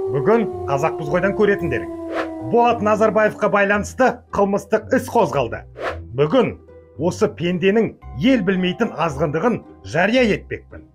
Бүгін Қазақпыз ғойдан көретіндер. Болат Назарбаевқа байланысты қылмыстық іс қозғалды. Бүгін осы пенденің ел білмейтін азғындығын жария етпекпін.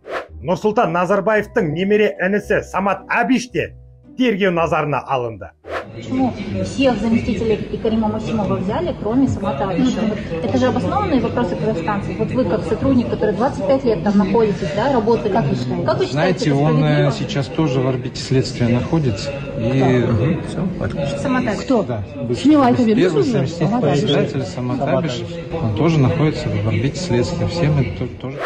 Нұрсұлтан Назарбаевтың немере інісі Самат Әбіш те тергеу назарына алынды. Почему всех заместителей и Карима Масимова взяли, кроме Самата Абиша? Это же обоснованные вопросы казахстанцев. Вот вы, как сотрудник, который 25 лет там находитесь, да, работали. Как вы считаете? Как вы считаете, знаете, он сейчас тоже в орбите следствия находится. И... Все, отлично. Самат Абиш. Кто? Да. Первый заместитель председателя Самат Абиш, он тоже находится в орбите следствия. Все мы тоже.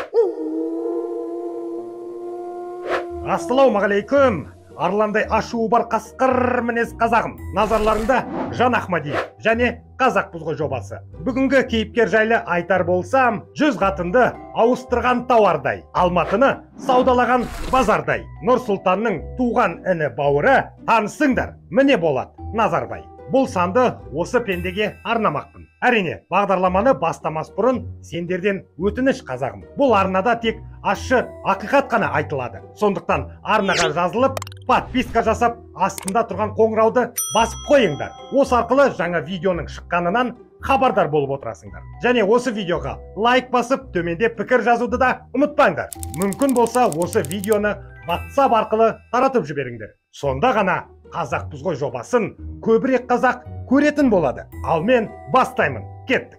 Ассалаумағалейкум. Арландай ашуы бар қасқыр мінез қазағым. Назарларында Жан Ахмадиев және Қазақпыз ғой жобасы. Бүгінгі кейіпкер жайлы айтар болсам, 100 қатынды ауыстырған тауардай, Алматыны саудалаған базардай. Нұрсұлтанның туған іні бауыры, танысыңдар, міне Болат Назарбай. Бұл санды осы пендеге арнамақпын. Әрине, бағдарламаны бастамас бұрын сендерден өтініш, қазағым. Бұл арнада тек ащы ақиқат қана айтылады. Сондықтан арнаға жазылып, подписка жасап, астында тұрған қоңырауды басып қойыңдар. Осы арқылы жаңа видеоның шыққанынан хабардар болып отырасыңдар. Және осы видеоға лайк басып, төменде пікір жазуды да ұмытпаңдар. Мүмкін болса, осы видеоны WhatsApp арқылы таратып жіберіңдер. Сонда ғана Қазақпыз ғой жобасын көбірек қазақ көретін болады. Ал мен бастаймын. Кеттік.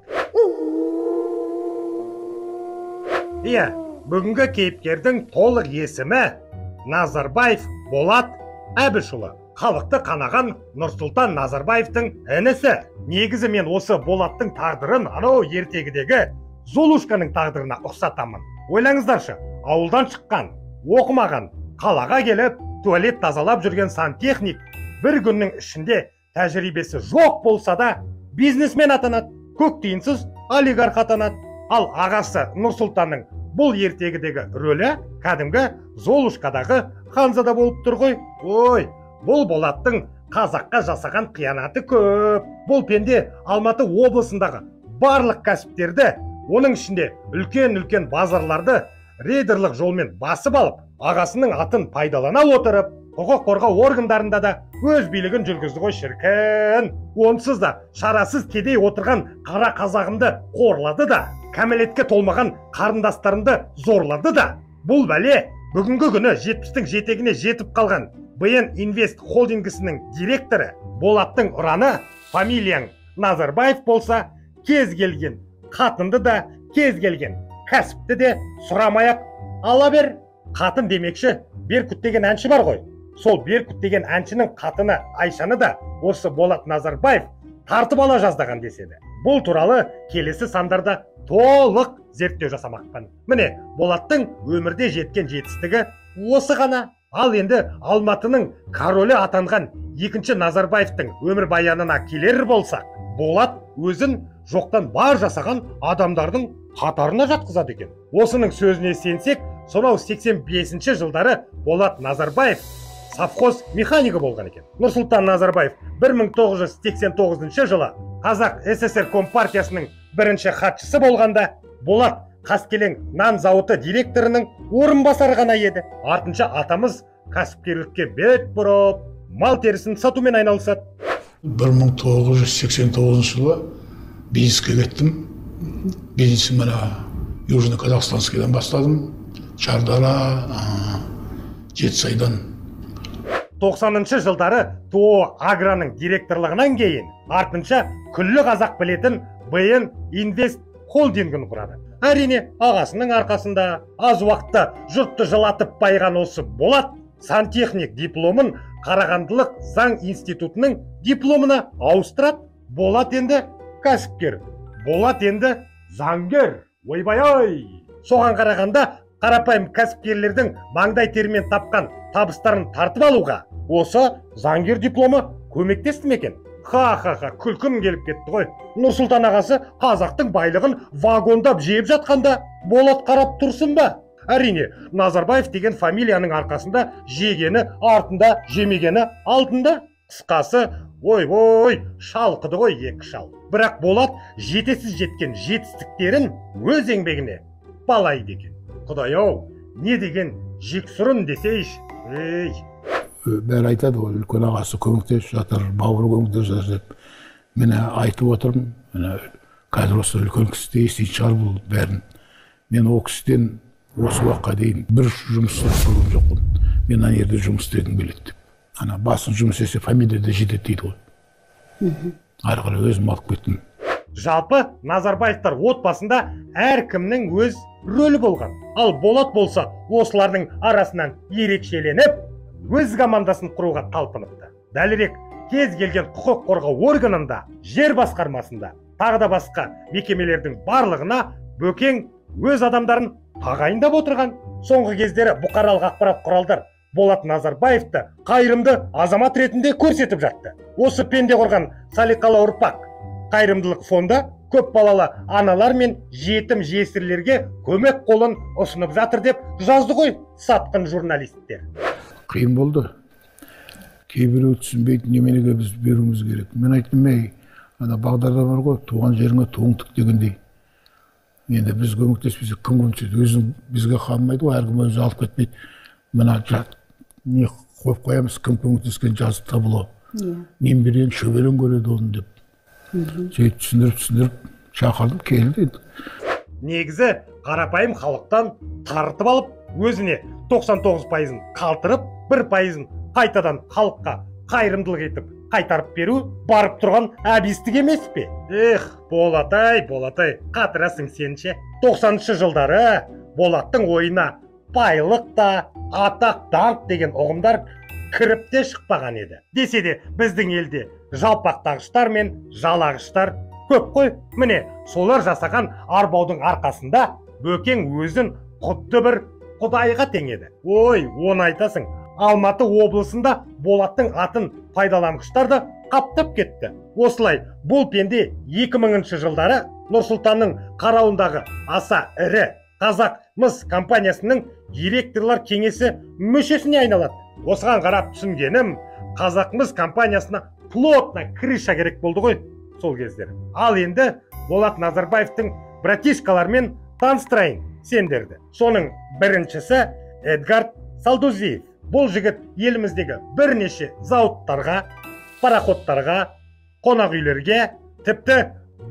Иә, бүгінгі кейіпкердің толық есімі Назарбаев Болат Әбішұлы. Халықты қанаған Нұрсұлтан Назарбаевтың інісі. Негізі мен осы Болаттың тағдырын анау ертегідегі Золушканың тағдырына ұқсатамын. Ойлаңыздаршы, ауылдан шыққан, оқымаған, қалаға келіп туалет тазалап жүрген сантехник бір күннің ішінде тәжірибесі жоқ болса да бизнесмен атанады, көк тиынсыз олигарх атанады. Ал ағасы Нұрсұлтанның бұл ертегідегі рөлі кәдімгі Золушкадағы ханзада болып тұр ғой. Ой, бұл Болаттың қазаққа жасаған қиянаты көп. Бұл пенде Алматы облысындағы барлық кәсіптерді, оның ішінде үлкен-үлкен базарларды рейдерлік жолмен басып алып, ағасының атын пайдалана отырып, құқық қорғау органдарында да өз билігін жүргізді ғой шіркін. Онсыз да шарасыз кедей отырған қара қазағымды қорлады да, кәмелетке толмаған қарындастарымды зорлады да. Бұл бәле бүгінгі күні 70-тің жетегіне жетіп қалған БН Инвест холдингісінің директоры Болаттың ұраны фамилияң Назарбаев болса, кез келген қатынды да, кез келген кәсіпті де сұрамай-ақ ала бер. Қатын демекші, Беркут деген әнші бар ғой. Сол Беркут деген әншінің қатыны Айшаны да осы Болат Назарбаев тартып ала жаздаған деседі. Бұл туралы келесі сандарда толық зерттеу жасамақпын. Міне, Болаттың өмірде жеткен жетістігі осы ғана. Ал енді Алматының королі атанған екінші Назарбаевтың өмірбаянына келер болсақ, Болат өзін жоқтан бар жасаған адамдардың қатарына жатқызады екен. Осының сөзіне сенсек, сонау 85 жылдары Болат Назарбаев совхоз механигі болған екен. Нұрсұлтан Назарбаев 1989 жылы Қазақ СССР Компартиясының бірінші хатшысы болғанда, Болат Қаскелең нан зауыты директорының орынбасары ғана еді. Артынша атамыз кәсіпкерлікке бет бұрып, мал терісін сатумен айналысады. 1989 жылы бизнеске кеттім. Бизнесім мына Южно-Казахстанскийдан бастадым. Шардара, Жетісайдан. 90-шы жылдары ТОО Агроның директорлығынан кейін артынша күллі қазақ білетін БН Инвест холдингін құрады. Әрине, ағасының арқасында аз уақытта жұртты жылатып байған осы Болат сантехник дипломын Қарағандылық заң институтының дипломына ауыстырады. Болат енді кәсіпкер, Болат енді заңгер. Ойбай-ай! Соған қарағанда қарапайым кәсіпкерлердің маңдай терімен тапқан табыстарын тартып алуға осы заңгер дипломы көмектесті ме екен? Ха-ха-ха, күлкім келіп кетті ғой. Нұрсұлтан ағасы қазақтың байлығын вагондап жеп жатқанда Болат қарап тұрсын ба? Әрине, Назарбаев деген фамилияның арқасында жегені артында, жемегені алдында. Қысқасы, ой-ой, шалқыды ғой екі шал. Бірақ Болат жетесіз жеткен жетістіктерін өз еңбегіне балайды екен. Құдай-ау, не деген жексұрын десейші. Ей. Бәрі айтады ғой, үлкен ағасы көмектесіп жатыр, бауыры көмектесіп жатыр деп. Міне айтып отырмын, міне қазір осы үлкен кісі де еститін шығар бұл бәрін. Мен ол кісіден осы уақытқа дейін бір жұмыс сұрап көрген жоқпын. Мен ана жерде жұмыс істегім келеді деп. Ана басын жұмыс істесе фамилия да жетеді дейді ғой. Ары қарай өзім алып кеттім. Жалпы Назарбаевтар отбасында әркімнің өз рөлі болған. Ал Болат болса осылардың арасынан ерекшеленіп, өз командасын құруға талпыныпты. Дәлірек, кез келген құқық қорғау органында, жер басқармасында, тағы да басқа мекемелердің барлығына Бөкең өз адамдарын тағайындап отырған. Соңғы кездері бұқаралық ақпарат құралдар Болат Назарбаевты қайырымды азамат ретінде көрсетіп жатты. Осы пенде құрған Салиқалы ұрпақ қайырымдылық фонды көп балалы аналар мен жетім жесірлерге көмек қолын ұсынып жатыр деп жазды ғой сатқын журналисттер. Қиын болды. Кейбіреу түсінбейді, неменеге біз беруіміз керек. Мен айттым, ей, ана бағдарда бар ғой, туған жеріңе туың тік дегендей. Енді біз көмектеспесек кім көмектеседі? Өзің бізге қалмайды ғой, әркім өзі алып кетпейді. Мына не қойып қоямыз, кім көмектескен жазып табылу. Немерен, шөберен көреді оны деп. Сөйтіп түсіндіріп шақырдым, келді енді. Негізі қарапайым халықтан тартып алып, өзіне 99%-ын қалтырып, 1%-ын қайтадан халыққа қайырымдылық етіп қайтарып беру барып тұрған әбестік емес пе? Эх, Болатай, Болатай, қатырасың сен ше. 90-шы жылдары Болаттың ойына байлық та, атақ, даңқ деген ұғымдар кіріп те шықпаған еді. Десе де біздің елде жалпақтағыштар мен жалағыштар көп қой. Міне, солар жасаған арбаудың арқасында Бөкең өзін құдды бір құдайға теңеді. Ой, оны айтасың. Алматы облысында Болаттың атын пайдаланғыштар да қаптап кетті. Осылай бұл пенде 2000 жылдары Нұрсұлтанның қарауындағы аса ірі Қазақ мыс компаниясының директорлар кеңесі мүшесіне айналады. Осыған қарап түсінгенім, Қазақ мыс компаниясына плотно крыша керек болды ғой сол кездері. Ал енді Болат Назарбаевтың братишкаларымен таныстырайын сендерді. Соның біріншісі Эдгард Салдузиев. Бұл жігіт еліміздегі бірнеше зауыттарға, пароходтарға, қонақ үйлерге, тіпті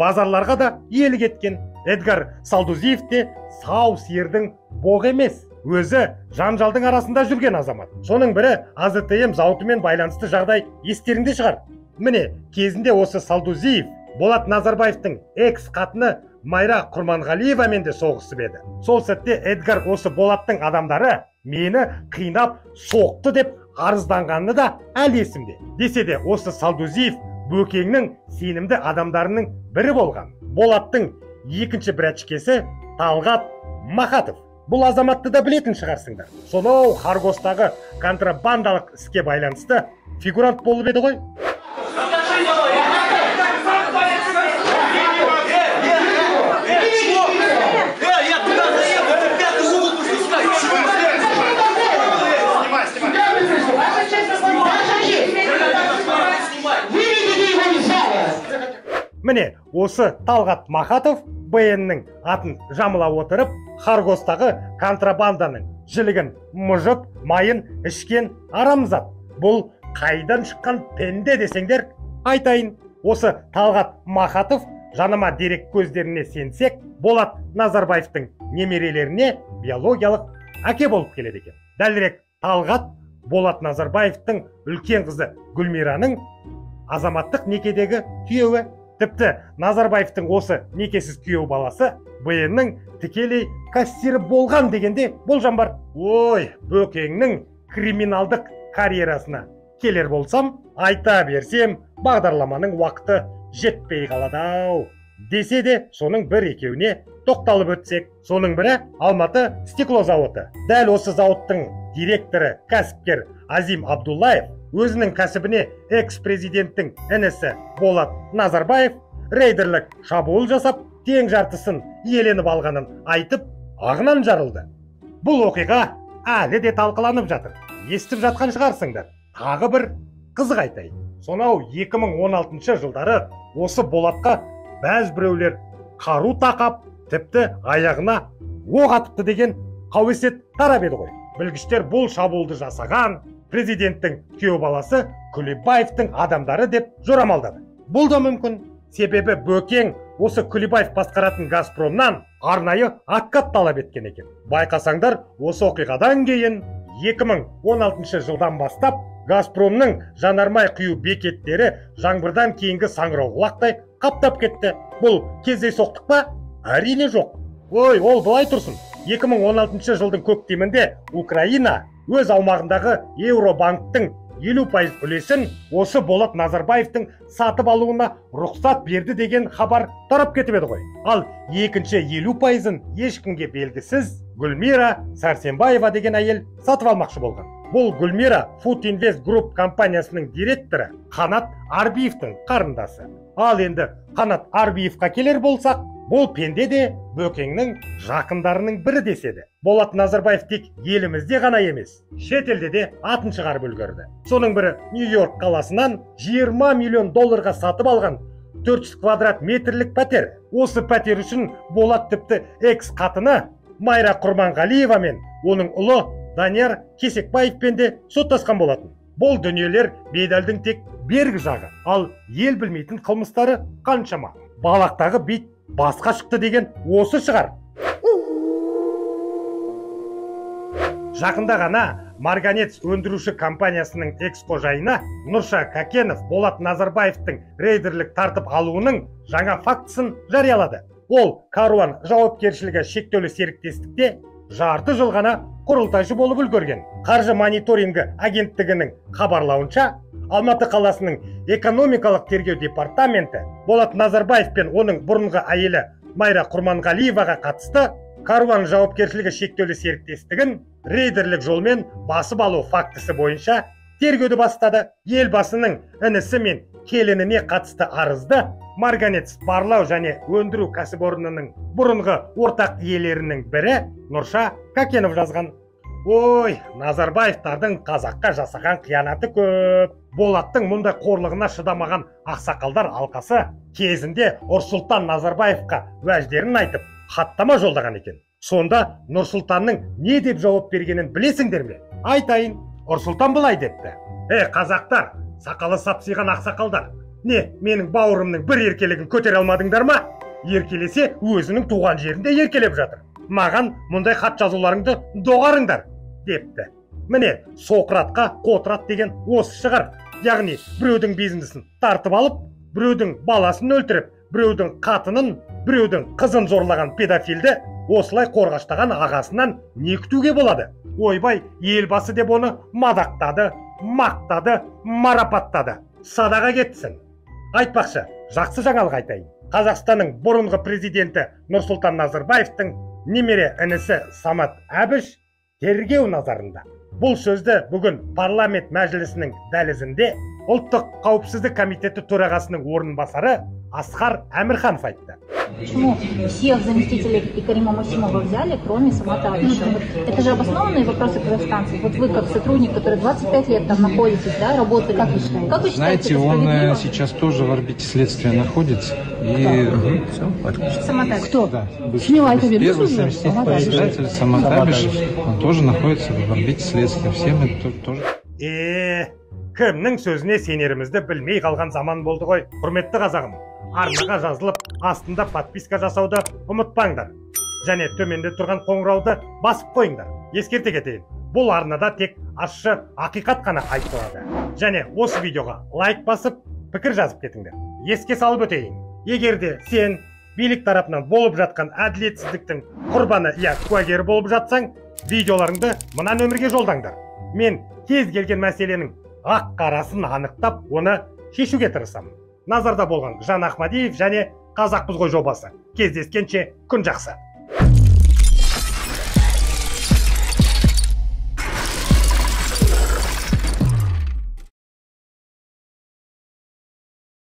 базарларға да иелік еткен. Эдгар Салдузиев те сау сиырдың боғы емес, өзі жанжалдың арасында жүрген азамат. Соның бірі АЗТМ зауытымен байланысты жағдай естеріңде шығар. Міне, кезінде осы Салдузиев Болат Назарбаевтың экс қатыны Майра Құрманғалиевамен де соғысып еді. Сол сәтте Эдгар осы Болаттың адамдары мені қинап соқты деп арызданғаны да әлі есімде. Десе де осы Салдузиев Бөкеңнің сенімді адамдарының бірі болған. Болаттың екінші брәчкесі Талғат Махатов. Бұл азаматты да білетін шығарсыңдар. Сонау Харгостағы контрабандалық іске байланысты фигурант болып еді ғой. Міне, осы Талғат Махатов БН-нің атын жамыла отырып, Харгостағы контрабанданың жілігін мұжып, майын ішкен арамзат. Бұл қайдан шыққан пенде десеңдер, айтайын. Осы Талғат Махатов жаныма дерек көздеріне сенсек, Болат Назарбаевтың немерелеріне биологиялық әке болып келеді екен. Дәлірек, Талғат Болат Назарбаевтың үлкен қызы Гүлмираның азаматтық некедегі күйеуі. Тіпті Назарбаевтың осы некесіз күйеу баласы БН-нің тікелей кассирі болған дегенде болжам бар. Ой, Бөкеңнің криминалдық карьерасына келер болсам, айта берсем, бағдарламаның уақыты жетпей қалады-ау. Десе де, соның бір екеуіне тоқталып өтсек. Соның бірі Алматы стекло зауыты. Дәл осы зауыттың директоры кәсіпкер Азим Абдуллаев өзінің кәсібіне экс-президенттің інісі Болат Назарбаев рейдерлік шабуыл жасап, тең жартысын иеленіп алғанын айтып, ағынан жарылды. Бұл оқиға әлі де талқыланып жатыр. Естіп жатқан шығарсыңдар. Тағы бір қызық айтайын. Сонау 2016 жылдары осы Болатқа бәз біреулер қару тақап, тіпті аяғына оқ атыпты деген қауесет тарап еді ғой. Білгіштер бұл шабуылды жасаған президенттің күйеу баласы Күлібаевтың адамдары деп жорамалдады. Бұл да мүмкін. Себебі Бөкең осы Күлібаев басқаратын Газпромнан арнайы откат талап еткен екен. Байқасаңдар, осы оқиғадан кейін 2016 жылдан бастап Газпромның жанармай құю бекеттері жаңбырдан кейінгі саңырауқұлақтай қаптап кетті. Бұл кездейсоқтық па? Әрине жоқ. Ой, ол былай тұрсын. 2016 жылдың көктемінде Украина өз аумағындағы Еуробанктың 50% үлесін осы Болат Назарбаевтың сатып алуына рұқсат берді деген хабар тарап кетіп еді ғой. Ал екінші 50%-ын ешкімге белгісіз Гүлмира Сәрсенбаева деген әйел сатып алмақшы болған. Бұл Гүлмира Food Invest Group компаниясының директоры Қанат Арбиевтің қарындасы. Ал енді Қанат Арбиевқа келер болсақ, бұл пенде де Бөкеңнің жақындарының бірі деседі. Болат Назарбаев тек елімізде ғана емес, шетелде де атын шығарып үлгерді. Соның бірі Нью-Йорк қаласынан 20 миллион долларға сатып алған 400 квадрат метрлік пәтер. Осы пәтер үшін Болат тіпті экс қатыны Майра Құрманғалиева мен оның ұлы Данияр Кесекбаевпен де соттасқан болатын. Бұл дүниелер медальдің тек бергі жағы, ал ел білмейтін қылмыстары қаншама. Балақтағы бит басқа шықты деген осы шығар. Жақында ғана Марганец өндіруші компаниясының экс-қожайыны Нұрша Кәкенов Болат Назарбаевтың рейдерлік тартып алуының жаңа фактісін жариялады. Ол Каруан жауапкершілігі шектеулі серіктестікте жарты жыл ғана құрылтайшы болып үлгерген. Қаржы мониторингі агенттігінің хабарлауынша, Алматы қаласының экономикалық тергеу департаменті Болат Назарбаев пен оның бұрынғы әйелі Майра Құрманғалиеваға қатысты Каруан жауапкершілігі шектеулі серіктестігін рейдерлік жолмен басып алу фактісі бойынша тергеуді бастады. Елбасының інісі мен келініне қатысты арызды Марганец барлау және өндіру кәсіпорнының бұрынғы ортақ иелерінің бірі Нұрша Кәкенов жазған. Ой, Назарбаевтардың қазаққа жасаған қиянаты көп. Болаттың мұндай қорлығына шыдамаған ақсақалдар алқасы кезінде Нұрсұлтан Назарбаевқа уәждерін айтып, хаттама жолдаған екен. Сонда Нұрсұлтанның не деп жауап бергенін білесіңдер ме? Айтайын, Нұрсұлтан былай депті. Қазақтар, сақалы сапсиған ақсақалдар, не, менің бауырымның бір еркелігін көтере алмадыңдар ма? Еркелесе өзінің туған жерінде еркелеп жатыр. Маған мұндай хат жазуларыңды доғарыңдар, депті. Міне, Соқратқа қотырат деген осы шығар. Яғни, біреудің бизнесін тартып алып, біреудің баласын өлтіріп, біреудің қатынын, біреудің қызын зорлаған педофилді осылай қорғаштаған ағасынан не күтуге болады? Ойбай, елбасы деп оны мадақтады, мақтады, марапаттады. Садаға кетсін. Айтпақшы, жақсы жаңалық айтайын. Қазақстанның бұрынғы президенті Нұрсұлтан Назарбаевтың немере інісі Самат Әбіш тергеу назарында. Бұл сөзді бүгін парламент мәжілісінің дәлізінде Ұлттық қауіпсіздік комитеті төрағасының орынбасары Асқар Әмірханов айтты. Почему всех заместителей и Карима Масимова взяли, кроме Самата Абиша? Это же обоснованные вопросы казахстанцев. Вот вы как сотрудник, который 25 лет там находитесь, да, работали. Как вы считаете? Как вы считаете, знаете, он сейчас тоже в орбите следствия находится. И... Самат Абиш. Кто? Да, Первый заместитель председателя Самат Абиш, он тоже находится в орбите следствия. Все мы тоже... Кімнің сөзіне сенерімізді білмей қалған заман болды ғой. Құрметті қазағым, арнаға жазылып, астында подписка жасауды ұмытпаңдар. Және төменде тұрған қоңырауды басып қойыңдар. Ескерте кетейін, бұл арнада тек ащы ақиқат қана айтылады. Және осы видеоға лайк басып, пікір жазып кетіңдер. Еске салып өтейін, егер де сен билік тарапынан болып жатқан әділетсіздіктің құрбаны я куәгері болып жатсаң, видеоларыңды мына нөмірге жолдаңдар. Мен кез келген мәселенің ақ қарасын анықтап, оны шешуге тырысамын. Назарда болған Жан Ахмадиев және Қазақпыз ғой жобасы. Кездескенше күн жақсы.